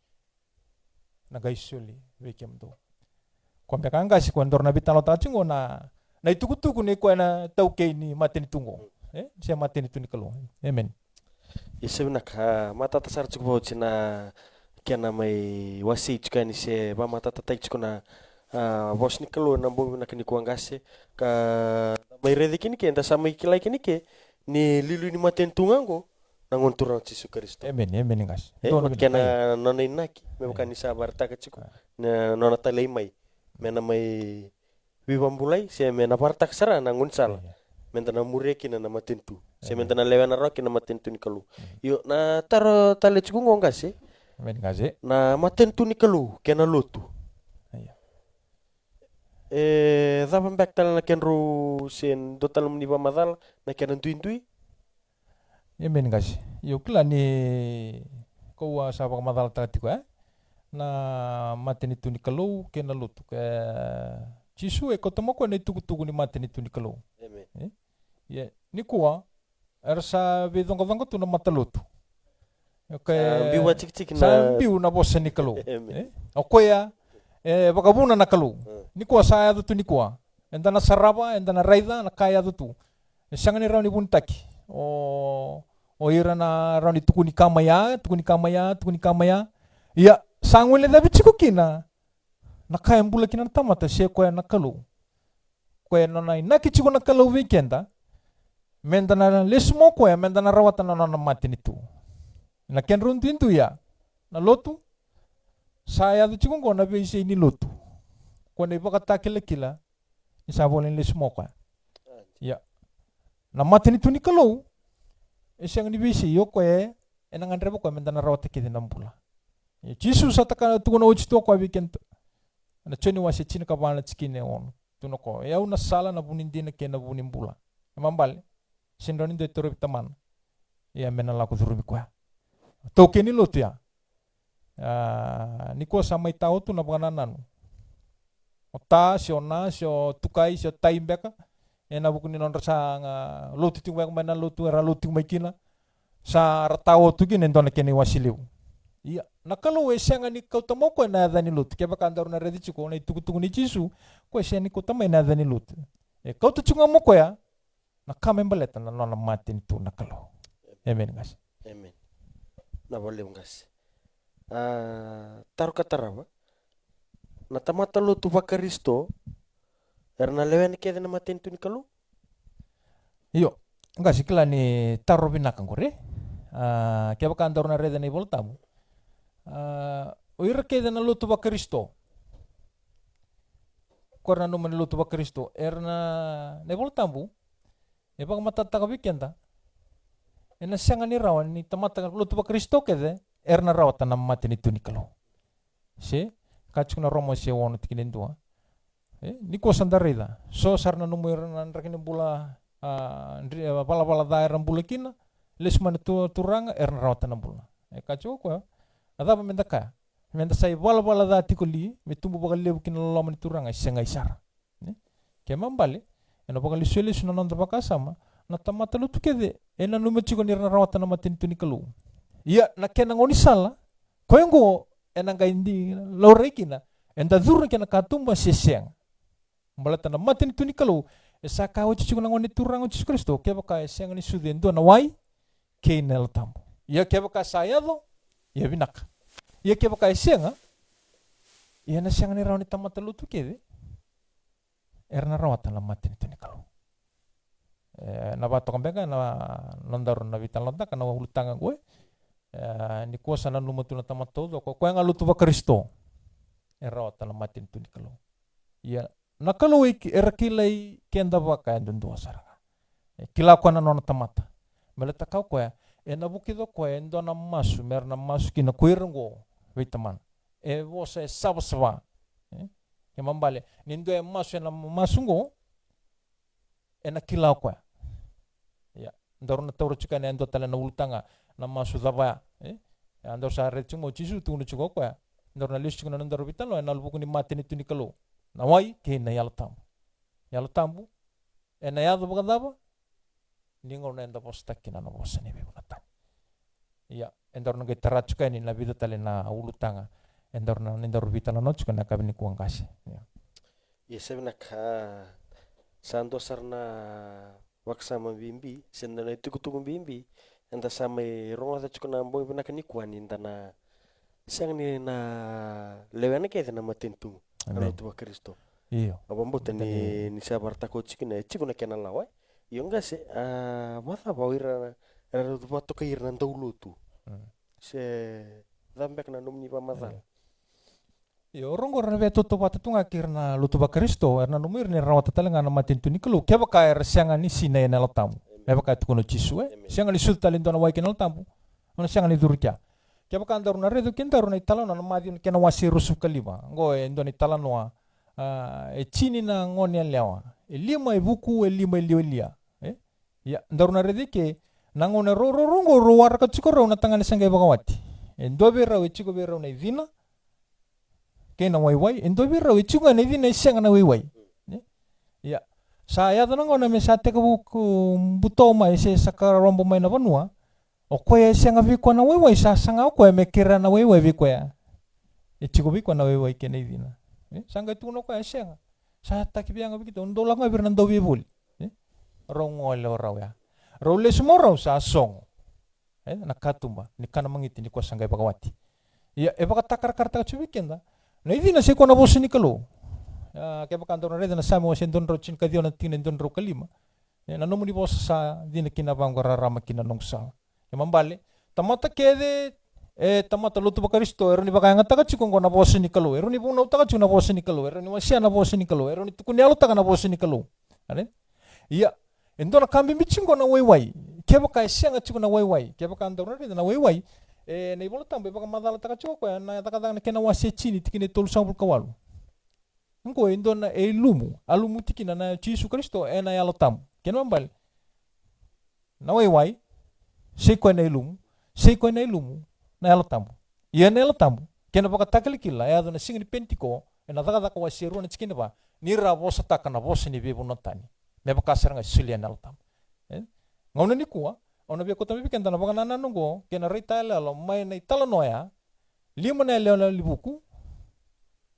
na qai soli vei kemudou. Koya beka, qase, koya daru na veitalanoataka tiko qo na, na itukutuku nei koya na taukei ni matanitu qo. E? Se matanitu ni Kalou. Emeni. Ia sa vinaka, a, matata sara tiko vakaoti na kena mai wasei tiko yani se vakamatatataki tiko na, a, vosa ni Kalou ena bogi vinaka nikua, qase, ka mai raica kina i ke, da sa mai kila kina i ke ni iliuliu ni matanitu ga oqo na Gone Turaga o Jisu Karisito. Emeni, emeni, qase. E, donu na kena, e, nona inaki, me vaka, e, ni sa vakaraitaka tiko, a, na nona talai mai me na mai veivakabulai se me na vakaraitaka sara na gaunisala, ia, me da na muria kina na matanitu, se, ia, me da na lewena rawa kina na matanitu ni Kalou. Ia. Io, na taro tale tiko qo, qase. Emeni, qase. Na matanitu ni Kalou kei na lotu. Ia. E cava beka tale na kedrau, se dua tale na nomuni vakamacala na kena duidui? Emeni, qase. Io, kila ni koya sa vakamacalataka tiko, e? Na matanitu ni Kalou kei na lotu. E, Jisu e kauta mai o koya na itukutuku ni matanitu ni Kalou. Emeni. E? Ia, nikua, era sa veicoqacoqa tu na matalotu. Okay. Sa biu vakatikitiki, sa na biu na vosa ni Kalou. Emeni. E? O koya e vakavuna na Kalou. Mm. Nikua sa yaco tu nikua. Eda na sarava, eda na raica na ka e yaco tu. E sega ni rawa ni vunitaki. O, o ira na rawa ni tukuni ka mai ya, tukuni ka mai ya, tukuni ka mai ya. Ia, sa guilecavi tiko kina na ka e bula kina na tamata, se koya na Kalou. Koya e nona inaki tiko na Kalou vei keda, me da na lesu mai o koya, me da na rawata na nona matanitu. Na kedrau duidui ya, na lotu, sa yaco tiko qo na veisei ni lotu. Ko na ivakatakilakila ni sa voleka ni lesu mai o koya. Ia, na matanitu ni Kalou e sega ni veisei, o koya e, ena gadreva o koya me da na rawata kece na bula. Ia, Jisu sa taka, tukuna oti tu o koya vei keda ena Joni wase tinikava na tikina e ono. Tukuna o koya, o yau na sala, na vu ni dina kei na vu ni bula. E mabale, sega ni dua e torovi Tamana, ia me na lako curumi koya. Taukei ni lotu ya. A, nikua sa mai tao tu na vakanananu. O ta, se o na, se o tukai, se o tai beka, ena vuku ni nodra sa ga lotu tiko beka mai na lotu era lotu tiko mai kina, sa ra tao tu kina e dua na kena iwasi levu. Ia, na Kalou e sega ni kauta mai o koya na yaca ni lotu. Kevaka daru na raica tiko na itukutuku ni Jisu, o koya e sega ni kauta mai na yaca ni lotu. E kauta tiko ga mai o koya na ka me baleta na nona matanitu na Kalou. Emeni, qase. Emeni. Na vakalevu, qase. A, taro ka tarava. Na tamata lotu vaKarisito era na lewena kece na matanitu ni Kalou? Io, qase, kila ni taro vinaka qori. A, kevaka daru na raica na iVolatabu, a, o ira kece na lotu vaKarisito, ko ira na nanuma ni lotu vaKarisito, era na, na iVolatabu e vakamatatataka vei keda, ena sega ni rawa ni tamata lotu vaKarisito kece era na rawata na matanitu ni Kalou. Se, ka tiko na Roma se ono tikina e dua. E, nikua sa da raica, so sa ra nanuma ira na draki ni bula, a, dri-, a, valavala ca era bula kina, lesu mai na tu-, Turaga, era na rawata na bula. E ka tiko o koya, a cava me da kaya? Me da sa ivalavala ca tiko li me tubu vakalevu ki na loloma ni Turaga? E segai sara. Ne? Ke mabale, ena vakalesulesu na noda vakasama, na tamata lotu kece e nanuma tiko ni ra na rawata na matanitu ni Kalou. Ia, na kena gaunisala, koya oqo ena qai di laurai kina, eda curu na kena katuba se sega. Baleta na matanitu ni Kalou, e sa kaya oti tiko na Gone Turaga o Jisu Karisito, kevaka e sega ni sucu e dua na wai kei na Yalo Tabu. Ia kevaka sa yaco, ia vinaka. Ia kevaka e sega, ia na sega ni rawa ni tamata lotu kece era na rawata na matanitu ni Kalou. E, na vakatoka beka na nodaru na veitalanoataka na ulutaga qo, e, nikua sa nanuma tu na tamata taucoko, o koya ga lotu vaKarisito e rawata na matanitu ni Kalou. Ia, na Kalou e ki-, era kilai keda vakayadudua sara ga. E kila o koya na nona tamata. Me baleta o koya, ena vukica o koya e dua na masu me ra na masu kina ko ira oqo vei Tamana. E vosa e savasava. E? Ke mabale, ni dua e masu ena masu oqo, ena kila o koya. Ia, daru na taura tiko yani e dua tale na ulutaga, na masu cava ya, e? Ia, daru sa raica tiko mai o Jisu, tukuna tiko o koya, daru na lesu tiko na nodaru veitalanoa ena vuku ni matanitu ni Kalou. Na wai kei na Yalo Tabu. Yalo Tabu ena yaco vakacava? Ni gauna eda vosataka kina na vosa ni veivunataki. Ia, edaru na qai tara tiko yani na vica tale na ulutaga edaru na, ni daru veitalanoa tiko ena yakavi nikua, qase. Ia. Ia, sa vinaka, a, sa dua sara na vakasama bibi, se na itukutuku bibi eda sa mai rogoca tiko na bogi vinaka nikua, ni da na sega ni na lewena kece na matanitu, na, amen, lotu vaKarisito. Io. Au vakabauta ni, ni sa vakaraitaka oti kina, e tiko na kena lawa, e? Io, qase, a, vakacava o ira era vakatokai ira na daulotu? Mm. Se cava beka na nomuni vakamacala? Io. Io, o ira oqo era na veitautauvata tu ga kei ira na lotu vaKarisito, era nanuma ira ni ra rawata tale ga na matanitu ni Kalou kevaka era sega ni sinai ena Yalo Tabu. Amen. Me vaka e tukuna o Jisu, e? Amen. Sega ni sucu tale e dua na wai kei na Yalo Tabu, o na sega ni curu i kea. Kevaka daru na raica o kedaru na italanoa na Maciu na kena wase ruasagavulu ka lima. Oqo e dua na italanoa, a, e tini na gone yalewa. E lima e vuku, e lima e lialia. E? Ia, daru na raica i ke, na gauna rau, rau, rau oqo, rau waraka tiko rau na tagane sa qai vakawati. E dua vei rau e tiko vei rau na icina kei na waiwai, e dua vei rau e tiko ga na icina e sega na waiwai. E? Ia, sa yaco na gauna me sa tekivu ko buto mai se sa karobo mai na vanua, o koya e sega vei koya na waiwai, sa saga o koya me kerea na waiwai vei koya e tiko vei koya na waiwai kei na icina. E? Sa qai tukuna o koya e sega. Sa taki vei, yaga vei keitou, dou lako ga vei ira na dauveivoli. E? Rau gole o rau ya. Rau lesu mai o rau sa sogo. E, na katuba ni kana magiti ni koya sa qai vakawati. Ia, e vakatakarakarataka tiko vei keda, na icina sa i koya na vosa ni Kalou. A, kevaka daru na raica na Same wase dua na drau tinikaciwa na tikina e dua na drau ka lima. E, na nomuni vosa sa cina ki na yavaqu, rarama ki na noqu sala. Ke mabale, tamata kece e tamata lotu vaKarisito, e rawa ni vakayagataka tiko oqo na vosa ni Kalou, e rawa ni vunautaka tiko na vosa ni Kalou, e rawa ni wasea na vosa ni Kalou, e rawa ni tukuni yalotaka na vosa ni Kalou. Alright? Ia, e dua na ka bibi tiko oqo na waiwai. Kevaka e sega tiko na waiwai, kevaka daru na raica na waiwai, e, na iVola Tabu e vakamacalataka tiko o koya na Cakacaka na kena wase tini, tikina e tolusagavulu ka walu. Oqo e dua na, e ilumu, a lumuti kina na Jisu Karisito ena Yalo Tabu. Kena ibalebale, na waiwai, se koya na ilumu, se koya na ilumu, na Yalo Tabu. Ia na Yalo Tabu, kena ivakatakilakila, e yaco na siga ni Penitiko, ena Cakacaka wase rua na tikina va, ni ra vosataka na vosa ni veivanua tani. Me vaka sara ga e solia na Yalo Tabu. E? Gauna nikua, au na via kauta mai vei keda na vakanananu oqo, kei na raitayaloyalo mai na italanoa ya, lima na yalewa ni vuku,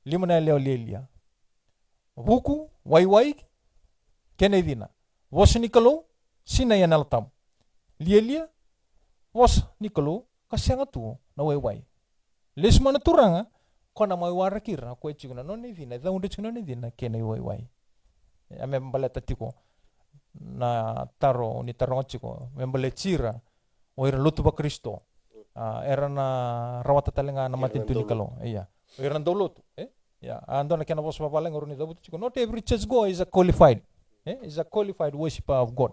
lima na yalewa lialia. Vuku, waiwai, kei na icina. Vosa ni Kalou, sinai ena Yalo Tabu. Lialia, vosa ni Kalou, ka sega tu na waiwai. Lesu mai na Turaga, ko na mai waraki ira, o koya tiko na nona icina, e caudre tiko na nona icina, kei na iwaiwai. E, a me baleta tiko na taro, ni taroga tiko, me baleti ira, o ira lotu vaKarisito. A, era na rawata tale ga na matanitu ni Kalou. Ia. O ira na daulotu, e? Ia. A dua na kena vosa vakavalagi o rau ni cavuta tiko. Not every church goer is a qualified. E? Is a qualified worshipper of God.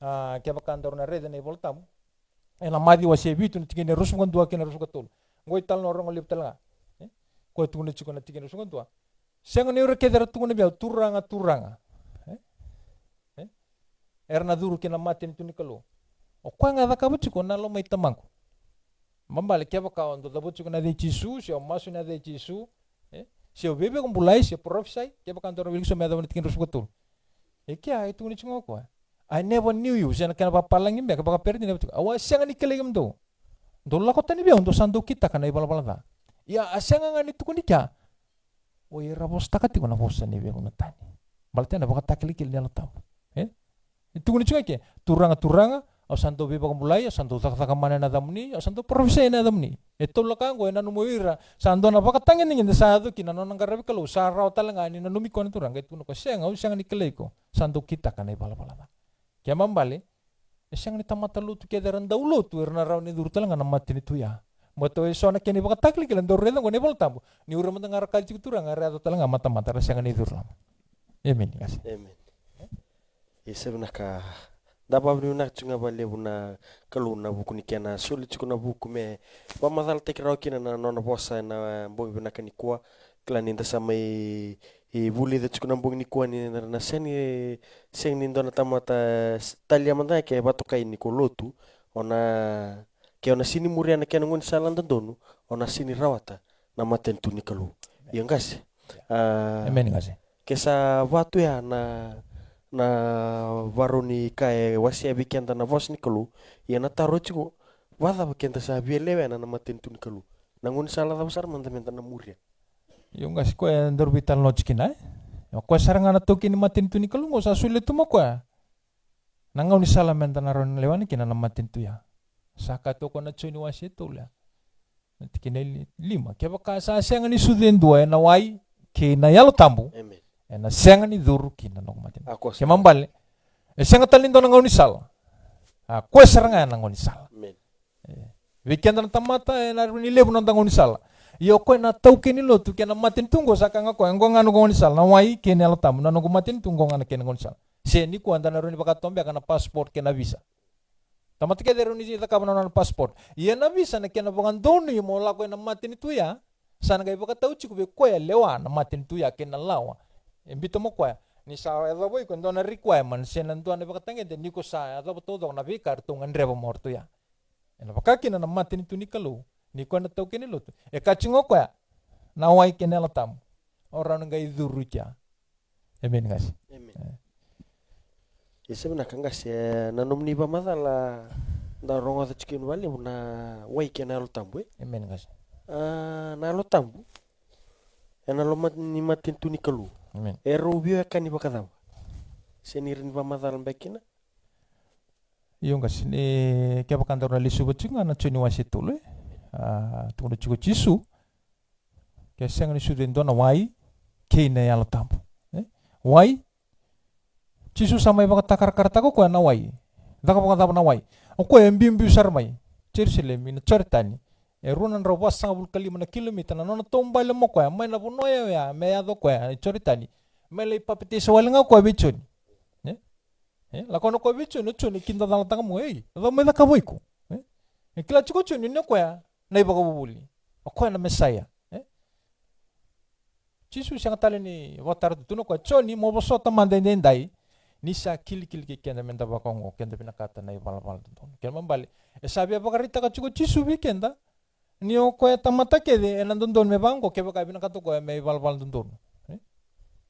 A, kevaka daru na raica na iVola Tabu. Ena Maciu wase vitu na tikina e ruasagavulu ka dua kei na ruasagavulu ka tolu. Oqo italanoa rogo levu tale ga. E? Koya tukuna tiko na tikina e ruasagavulu ka dua. Sega ni o ira kece era tukuna vei au, Turaga, Turaga. E? E? Era na curu ki na matanitu ni Kalou. O koya ga e cakava tiko na loma i Tamaqu. Baleta kevaka o dau cavuta tiko na yaca i Jisu, se o masu ena yaca i Jisu, e? Se o veivakabulai, se o parofisai, kevaka daru na wilika sobu me yacova na tikina ruasagavulu ka tolu. E kea, e tukuna tiko ga o koya, "I never knew you," se na kena vakapalagi beka, vakaperitania tiko, "Au a sega ni kilai kemudou. Dou lako tani vei au, dou sa dau kitaka na ivalavala ca." Ia, a sega ga ni tukuni kea, o ira vosataka tiko na vosa ni veivanua tani. Baleta na ivakatakilakila ni Yalo Tabu. E? E tukuni tiko ga i ke, "Turaga, Turaga, au sa dau veivakabulai, au sa dau cakacaka mana ena yacamuni, au sa dau parofisai ena yacamuni." E tolu na ka oqo e nanuma o ira, sa dua na vakatagedegede sa yaco kina na nona qaravi Kalou, sa rawa tale ga ni nanumi koya na Turaga, qai tukuna o koya, "Sega, au sega ni kilai iko, sa dau kitaka na ivalavala ca." Kena ibalebale, e sega ni tamata lotu kece era dau lotu era na rawa ni curu tale ga na matanitu ya. Baleta e so na kena ivakatakilakila daru raica oqo ena iVola Tabu, ni o ira mada ga ra kaci tiko Turaga, era yaco tale ga matamata, ra sega ni curu loma. Emeni, qase. Emeni. Isa vinaka. Da vakavinavinaka tiko ga vakalevu na Kalou ena vuku ni kena soli tiko na vuku me vakamacalataki rawa kina na nona vosa ena bogi vinaka nikua. Kila ni da sa mai vulica tiko na bogi nikua ni na sega ni, sega ni dua na tamata, s-, talia mada ga ke vakatokai ni ko lotu, o na, ke o na sega ni muria na kena gaunisala dodonu, o na sega ni rawata na matanitu ni Kalou. Ia qase. A, emeni, qase. Ke sa va tu ya na, na ivakarau ni ka e wasea vei keda na vosa ni Kalou, ia na taro tiko, vakacava ke da sa via lewena na matanitu ni Kalou? Na gaunisala cava sara mada me da na muria? Io qase, koya daru veitalanoa tiko kina, e? O koya sara ga na taukei ni matanitu ni Kalou oqo, sa solia tu mai o koya na gaunisala me da na rawa ni lewena kina na matanitu ya. Sa kaya tu o koya na Joni wase tolu ya, na tikina e li-, lima, "Kevaka sa sega ni sucu e dua ena wai kei na Yalo Tabu, emeni, ena sega ni curu ki na noqu matanitu." A, koya sara. Kena ibalebale, e sega tale ni dua na gaunisala. A, koya sara ga ya na gaunisala. Emeni. E, vei keda na tamata, e na rawa ni levu na noda gaunisala. Ia o koya na taukei ni lotu kei na matanitu oqo, sa kaya ga o koya, "Oqo ga na noqu gaunisala, na wai kei na Yalo Tabu, na noqu matanitu, oqo ga na kena gaunisala." Se nikua da na rawa ni vakatoka beka na passport kei na visa. Tamata kece e rawa ni cakava na nona passport. Ia na visa na kena vakadonui mo lako ena matanitu ya, sa na qai vakatau tiko vei koya e lewa na matanitu ya kei na lawa. E biuta mai o koya ni sa yacova o iko e dua na requirement se na dua na ivakatagede ni ko sa yacova taucoko na veika eratou gadreva mai o ratou ya. Ena vaka kina na matanitu ni Kalou, ni koya na taukei ni lotu. E kaya tiko ga o koya, na wai kei na Yalo Tabu, o rawa ni qai curu i kea. Emeni, qase. Emeni. E. Isa vinaka, qase, e, na nomuni vakamacala da rogoca tiko kina vakalevu na wai kei na Yalo Tabu, e? Emeni, qase. A, na Yalo Tabu ena loma ni matanitu ni Kalou. Emeni. E rau veiwekani vakacava? Se ni rawa ni vakamacala beka kina? Io qase, ni kevaka daru na lesuva tiko ga na Joni wase tolu, e? A, tukuna tiko o Jisu, ke sega ni sucu e dua na wai kei na Yalo Tabu. E? Wai? Jisu sa mai vakatakarakarataka o koya na wai. Caka vakacava na wai? O koya e biubiu sara mai Jerusalemi, na Joritani, E rua na drau vasagavulu ka lima na kilomita na nona taubale mai o koya mai na vanua oya me yaco o koya i Joritani, me lai papitaiso wale ga o koya vei Joni. E? E? Lako yani o koya vei Joni, o Joni e kidacalataka mai, ei, cava mai cakava o iko? E? E kila tiko o Joni ni o koya na iVakavuvuli, o koya na Mesaia. E? Jisu sega tale ni vakatara tu, tukuna o koya, Joni, mo vosota mada edaidai, ni sa kilikili kei keda me da vakaoqo, ke da vinakata na ivalavala dodonu. Kena ibalebale, e sa via vakaraitaka tiko o Jisu vei keda ni o koya e tamata kece ena dodonu me vakaoqo kevaka e vinakata o koya me ivalavala dodonu. E?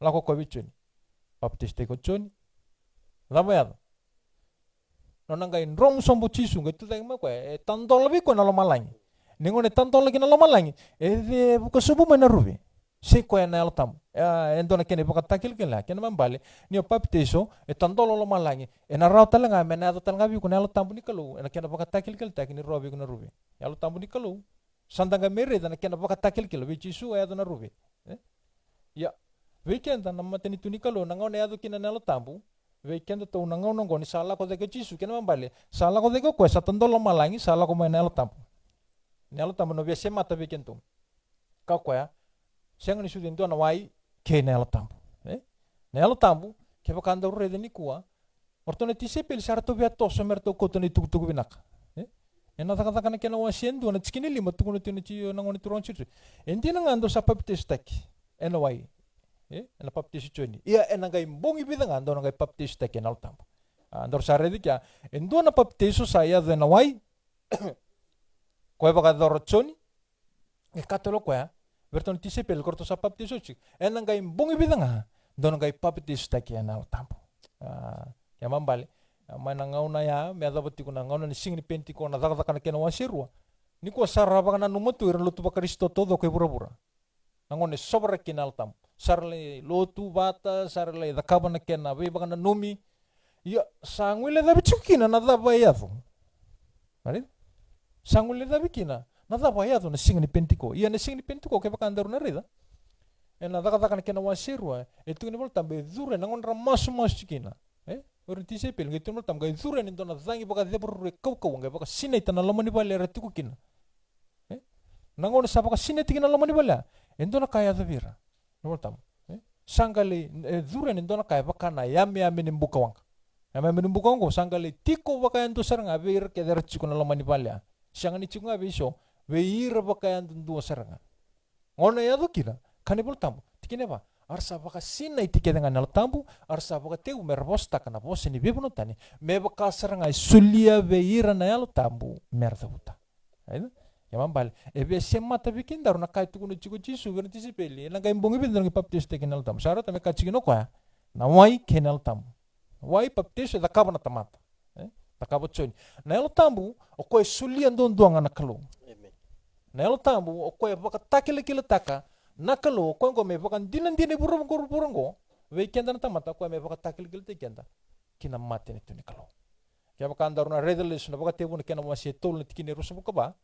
Lako o koya vei Joni, papitaisotaki koya o Joni. Cava yaco? Nona qai dromu sobu o Jisu, qai tucake mai o koya, e tadola vei koya na lomalagi. Ni gauna e tadola kina na lomalagi, e cevuka sobu mai na ruve. Sa i koya na Yalo Tabu. E, e dua na kena ivakatakilakila, kena ibalebale, ni o papitaiso, e tadola o lomalagi, ena rawa tale ga me na yaco tale ga vei iko na Yalo Tabu ni Kalou, ena kena vakatakilakilataki ni rawa vei iko na ruve. Yalo Tabu ni Kalou. Sa da qai mai raica na kena vakatakilakilataki vei Jisu, e yaco na ruve. E? Ia, vei keda na matanitu ni Kalou, na gauna e yaco kina na Yalo Tabu vei kedatou na gauna oqo, ni sa lako cake o Jisu, kena ibalebale, sa lako cake o koya, sa tadola lomalagi, sa lako mai na Yalo Tabu. Na Yalo Tabu na via semata vei kedatou. Ka o koya, sega ni sucu e dua na wai kei na Yalo Tabu. E? Na Yalo Tabu, kevaka daru raica nikua, o ratou na tisaipeli sa ratou via toso me ratou kauta na itukutuku vinaka. E? Ena Cakacaka na kena wase e dua na tikina e lima, tukuna tu na Ji-, na Gone Turaga o Jisu, e dina ga dou sa papitaisotaki ena wai, e, ena papitaiso i Joni, ia ena qai bogi vica ga dou na qai papitaisotaki ena Yalo Tabu. A, daru sa raica kea, e dua na papitaiso sa yaco ena wai, koya e vakayacora o Joni, e kaya tale o koya vei iratou na tisaipeli, ko ratou sa papitaiso tiko, ena qai bogi vica ga dou na qai papitaisotaki ena Yalo Tabu. A, kena ibalebale, a, mai na gauna ya me yacova tiko na gauna ni siga ni Penitiko, na Cakacaka na kena wase e rua. Nikua sa ra vakananuma tu ira na lotu vaKarisito taucoko e vuravura. Na gauna e sovaraki kina na Yalo Tabu, sa ra lai lotu vata, sa ra lai cakava na kena veivakananumi. Ia, sa guilecavi tiko kina na cava e yaco. Sa guilecavi kina na cava e yaco na siga ni Penitiko. Ia na siga ni Penitiko, kevaka daru na raica ena Cakacaka na kena wase e rua, e tukuna na iVolatabu e curu yani na gauna ra masumasu tiko kina. E? O ira na tisaipeli, qai tukuna na iVolatabu, qai curu yani e dua na cagi vakacevaruru e kaukauwa, qai vakasinaita na loma ni vale era tiko kina. E? Na gauna sa vakasinaiti kina na loma ni vale ya, e dua na ka e yaco vei ira. Na iVolatabu. E? Sa qai lai, e, curu yani e dua na ka e vaka na yameyame ni bukawaqa. Yameyame ni bukawaqa oqo sa qai lai tiko vakayadua sara ga vei ira kece era tiko na loma ni vale ya. Sega ni tiko ga vei so, vei ira vakayadudua sara ga. Gauna e yaco kina, kaya na iVolatabu, tikina e va, a ra sa vakasinaiti kece ga ena Yalo Tabu, a ra sa vakatekivu me ra vosataka na vosa ni veivanua tani, me vaka sara ga e solia vei ira na Yalo Tabu me ra cavuta. Raica? Kena ibalebale, e via semata vei kedaru na ka e tukuna tiko o Jisu vei ira na tisaipeli, ena qai bogi vica dou na qai papitaisotaki ena Yalo Tabu. Sa rauta me kaya tiko kina o koya, na wai kei na Yalo Tabu. Wai, papitaiso e cakava na tamata. E? Cakava o Joni. Na Yalo Tabu, o koya e solia duadua ga na Kalou. Amen. Na Yalo Tabu, o koya e vakatakilakilataka na Kalou, o koya oqo me vakadinadina e vuravura oqo, vei keda na tamata, o koya me vakatakilakilataki keda ki na matanitu ni Kalou. Kevaka daru na raica lesu na Vakatekivu na kena wase e tolu na tikina e ruasagavulu ka va,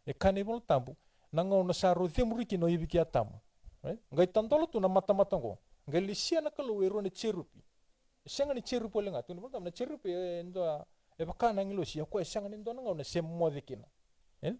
e kaya na iVolatabu, na gauna sa rau cemuri kina o Ivi kei Atama. Right? Qai tadola tu na matamata oqo. Qai lesia na Kalou e rua na jerupi. E sega ni jerupi wale ga, tukuna na iVolatabu na jerupi e dua, e vaka na agilosi, ia o koya e sega ni dua na gauna se moce kina. E?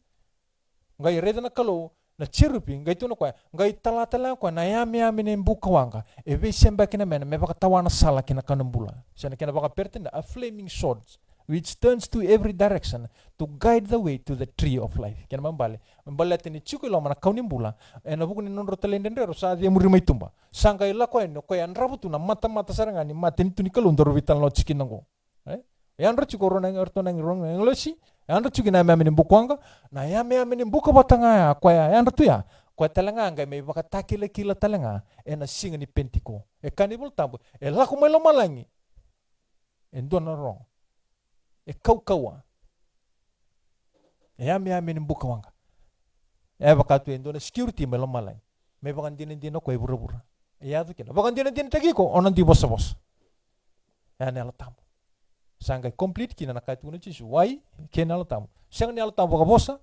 Qai raica na Kalou na jerupi, qai tukuna o koya, qai tala tale ga o koya na yameyame ni bukawaqa, e veisebaki na mena me vakatawa na sala ki na kau ni bula. Se na kena vakaperitania, a flaming sword, which turns to every direction to guide the way to the tree of life. Kena ibalebale, me baleta ni tiko i loma na kau ni bula, ena vuku ni nodrau talaidredre rau sa cemuri mai tuba. Sa qai lako yani o koya e yadrava tu na matamata sara ga ni matanitu ni Kalou daru veitalanoa tiko kina oqo. E? E yadra tiko o rau na, o ratou na agilosi, e yadra tiko na yameyame ni bukawaqa, na yameyame ni buka vata ga ya, koya e yadra tu ya, koya tale ga qai mai vakatakilakila tale ga ena siga ni Penitiko. E kaya na iVolatabu, e lako mai lomalagi e dua na rorogo. E kaukauwa. E yameyame ni bukawaqa. E vaka tu e dua na security mai lomalagi me vakadinadina o koya e vuravura. E yaco kina. Vakadinadinataki iko, o na dui vosavosa. Ya na Yalo Tabu. Sa qai complete kina na ka e tukuna o Jisu. Wai kei na Yalo Tabu. Sega ni Yalo Tabu vakavosa.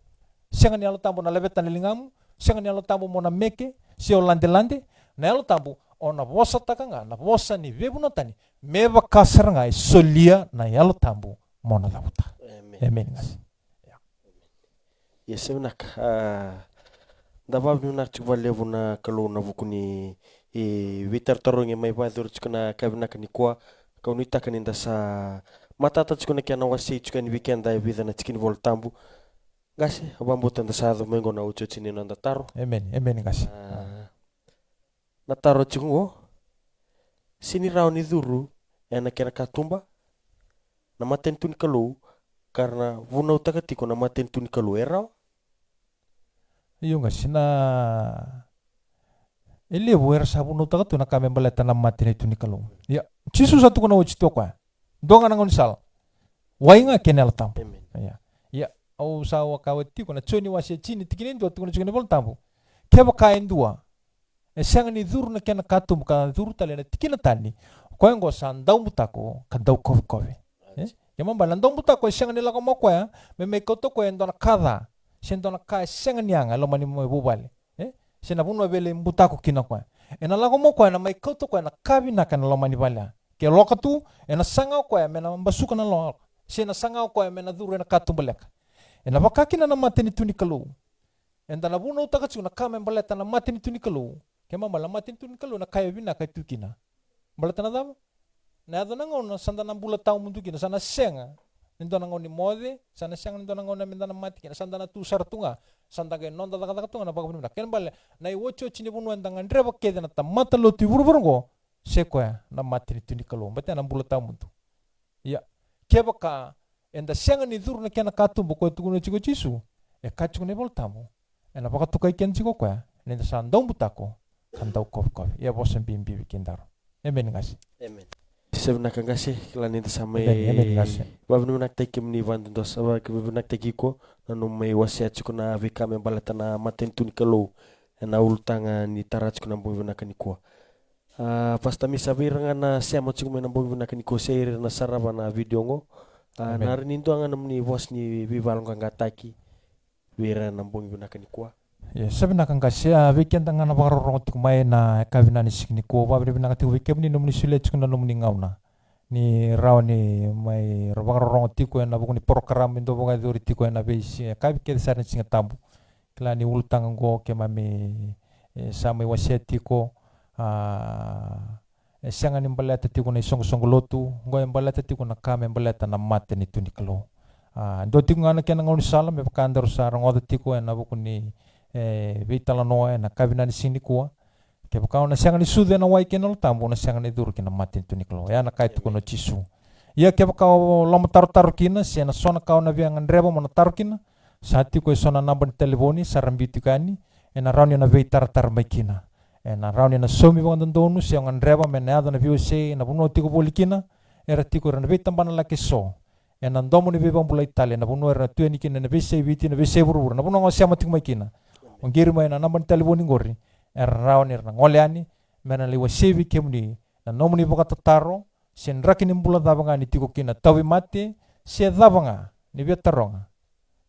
Sega ni Yalo Tabu na laveta na ligamu. Sega ni Yalo Tabu mo na meke se o ladelade. Na Yalo Tabu o na vosataka ga na vosa ni veivanua tani, me vaka sara ga e solia na Yalo Tabu mo na cavuta. Amen. Amen, qase. Ia. Ia sa vinaka. A, da vakavinavinaka tiko vakalevu na Kalou na vuku ni, e, veitarotarogi mai vakayacori tiko na ka vinaka nikua. Kau nuitaka ni da sa matata tiko na kena wasei tiko yani vei keda e vica na tiki ni Vola Tabu. Qase, au vakabauta da sa yaco mai qo na otioti ni noda taro. Emeni, emeni, qase. A, na taro tiko qo, se ni rawa ni curu ena kena katuba na matanitu ni Kalou, ka ra na vunautaka tiko na matanitu ni Kalou, e rawa? Io, qase, na, e levu era sa vunautaka tu na ka me baleta na matanitu ni Kalou. Ia, Jisu sa tukuna oti tu o koya, dua ga na gaunisala, wai ga kei na Yalo Tabu. Emeni. Ia, ia, au sa waka oti tiko na Joni wase tini, tikina e dua, tukuna tiko na iVola Tabu, kevaka e dua e sega ni curu na kena katuba ka curu tale ena tikina tani, o koya oqo sa daubutako ka daukovekove. E? Kena ibalebale na daubutako e sega ni lako mai o koya me mai kauta o koya e dua na ka ca, se dua na ka e sega ni yaga e loma ni mai vuvale, e, se na vanua e veilei butako kina o koya. Ena lako mai o koya ena mai kauta o koya na ka vinaka ena loma ni vale ya. Ke loka tu, ena saga o koya me na basuka na loka, se na saga o koya me na curu ena katuba leka. Ena vaka kina na matanitu ni Kalou. Eda na vunautaka tiko na ka me baleta na matanitu ni Kalou. Kena ibalebale na matanitu ni Kalou na ka e vinaka e tu kina. Baleta na cava? Na yaco na gauna sa da na bula tawamudu kina, sa na sega ni dua na gauna ni moce, sa na sega ni dua na gauna me da na mate kina, sa da na tu sara tu ga, sa da qai noda cakacaka tu ga na vakavinavinaka. Kena ibalebale na iotioti ni vanua eda gadreva kece na tamata lotu i vuravura oqo, se koya na matanitu ni Kalou, baleta na bula tawamudu. Ia, kevaka eda sega ni curu na kena katuba o koya e tukuna tiko o Jisu, e kaya tiko na iVola Tabu, ena vakatokai keda tiko o koya ni da sa daubutako ka daukovekove. Ia, vosa bibi vei kedaru. Emeni, qase. Emeni. Sa vinaka, qase, kila ni da sa mai, emeni, emeni, qase, vakavinavinakataki kemuni vakadodonu, sa vakavinavinakataki iko na nomu mai wasea tiko na veika me baleta na matanitu ni Kalou ena ulutaga ni tara tiko na bogi vinaka nikua. A, Pastor Misa, vei ira ga na sema tiko mai na bogi vinaka nikua se ira na sarava na video oqo, a, emeni, na rawa ni dua ga nomuni vosa ni veivakayaloqaqataki vei ira na bogi vinaka nikua. Ia, sa vinaka, qase, a, vei keda ga na vakarorogo tiko mai ena yakavi ni siga nikua, vakavinavinaka tiko vei kemuni nomuni solia tiko na nomuni gauna ni rawa ni mai ra vakarorogo tiko ena vuku ni porokaramu e dau vakayacori tiko ena veisi, yakavi kece sara ni Siga Tabu. Kila ni ulutaga oqo keimami, e, sa mai wasea tiko, a, e sega ni baleta tiko na isoqosoqo lotu, oqo e baleta tiko na ka me baleta na matanitu ni Kalou. A, dua tiko ga na kena gaunisala me vaka daru sa rogoca tiko ena vuku ni, e, veitalanoa ena yakavi ni siga nikua. Kevaka o na sega ni sucu ena wai kei na Yalo Tabu, o na sega ni curu ki na matanitu ni Kalou. Oya na ka e tukuna o Jisu. Ia kevaka o lomatarotaro kina se na so na ka o na via gadreva mo na taro kina, sa tiko e so na naba ni talevoni sa ra biu tiko yani, ena rawa ni o na veitaratara mai kina. Ena rawa ni o na saumi vakadodonu se o gadreva me na yaco na veiwasei ena vanua o tiko voli kina. Era tiko ira na veitabana laki so ena domo ni veivakabulai tale, na vanua era na tu yani kina ena veiyasai Viti, na veiyasai vuravura, na vanua ga o sema tiko mai kina. O qiri mai na naba ni talevoni qori, era rawa ni ra na gole yani me ra na lai wasei vei kemuni na nomuni vakatataro, se draki ni bula cava ga ni tiko kina, tauvimate se cava ga ni via taroga,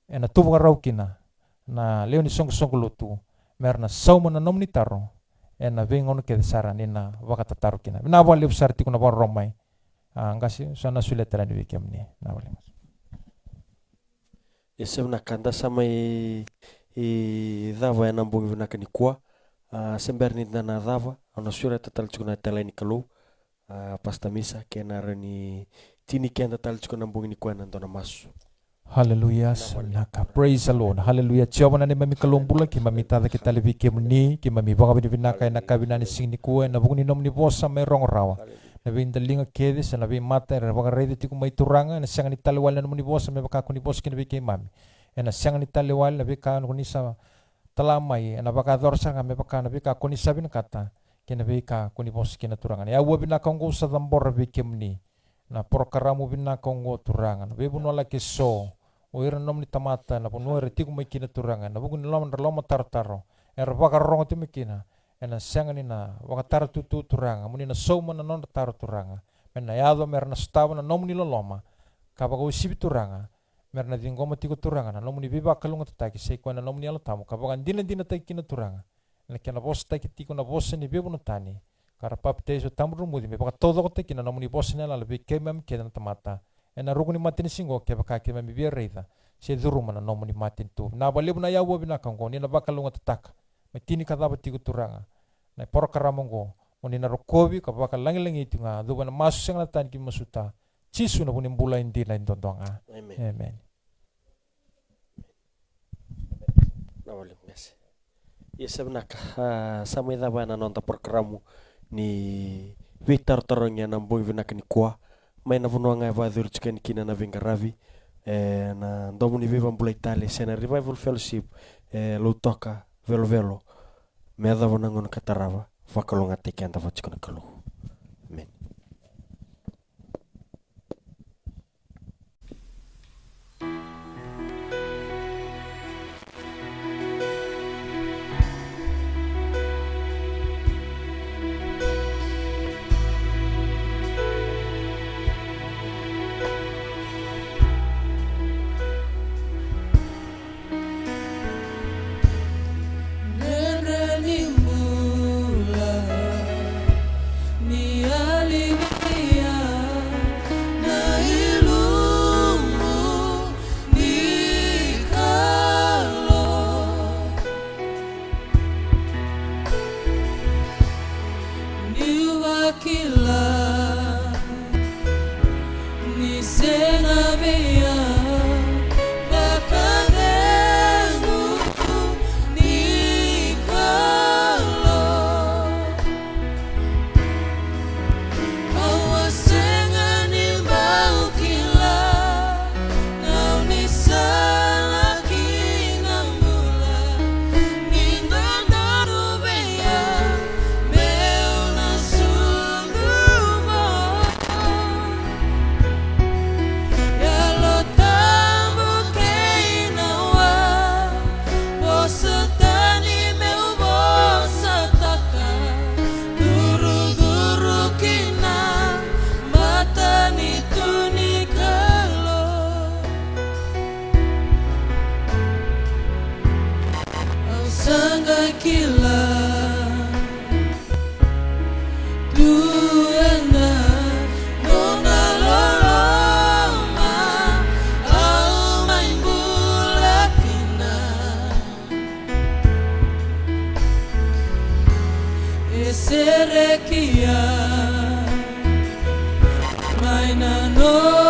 ena tu vakarau kina na lewe ni soqosoqo lotu me ra na sauma na nomuni taro ena veigauna kece sara ni na vakatataro kina. Vinaka vakalevu sara tiko na vakarorogo mai. A, qase, sa na solia tale yani vei kemuni. Vinaka vakalevu. E, sa vinaka, da sa mai, e, cava ena bogi vinaka nikua. A, se bera ni da na cava, au na sureta tale tiko na italai ni Kalou. A, Pastor Misa, ke na rawa ni tini keda tale tiko ena bogi nikua ena dua na masu. Hallelujah, sa vinaka. Praise the Lord. Hallelujah. Jiova na neimami Kalou bula, keimami tacake tale vei kemuni, keimami vakavinavinaka ena yakavi ni siga nikua ena vuku ni nomuni vosa mai rogo rawa. Na veidaliga kece se na veimata era vakaraica tiko mai, Turaga, ena sega ni tale wale na nomuni vosa me vaka ko ni vosa kina vei keimami. Ena sega ni tale wale na veika ko ni sa tala mai, ena vakayacora sara ga me vaka na veika ko ni sa vinakata kei na veika ko ni vosa kina, Turaga. Na aua vinaka oqo au sa cabora vei kemuni. Na porokaramu vinaka oqo, Turaga, na veivanua laki so, o ira na nomuni tamata ena vanua era tiko mai kina, Turaga, ena vuku ni nodra lomatarotaro era vakarorogo tiko mai kina. Ena sega ni na vakataratutu, Turaga, mo ni na sauma na nodra taro, Turaga, me na yaco me ra na sotava na nomuni loloma ka vakauasivi, Turaga, me ra na ciqoma tiko, Turaga, na nomuni veivakalougatataki, sai koya na nomuni Yalo Tabu, ka vakadinadinataki kina, Turaga, ena kena vosataki tiko na vosa ni veivanua tani, ka ra papitaiso, tabadromuci, me vakataucokotaki kina na nomuni vosa ni yalayala vei keimami kece na tamata ena ruku ni matanisiga oqo, kevaka keimami via raica se curuma na nomuni matanitu. Vinaka vakalevu na yavu vinaka oqo ni na vakalougatataka. Me tini ka cava tiko Turaga na porokaramu oqo, mo ni na rokovi ka vakalagilagi tiko ga. Cuva na masu sega na tani ki masuta. Jisu na vu ni bula e dina e duadua ga. Amen. Amen. Na wale mese. Ia sa vinaka, a, sa mai cava na noda porokaramu ni veitarotarogi ena bogi vinaka nikua. Mai na vanua ga e vakacuru tiko yani kina na veiqaravi, e, na Domo ni Veivakabulai Tale se na Revival Fellowship, e, Lautoka, Velovelo. Me yacova na gauna ka tarava, vakalougatataki keda vata tiko na Kalou. Amen. Dredre ni bula ni yali vei au na ilumu ni Kalou. Niu vakila ni sega vei au vakacegu ni Kalou. Au a sega ni bau kila na gaunisala ki na bula ni dodonu vei au meu na sucu vou. Yalo Tabu kei na wa, vosa tani meu vosataka, curucuru ki na matanitu ni Kalou. Au sa qai kila tu ena nona loloma au mai bula kina. E sereki au mai na nona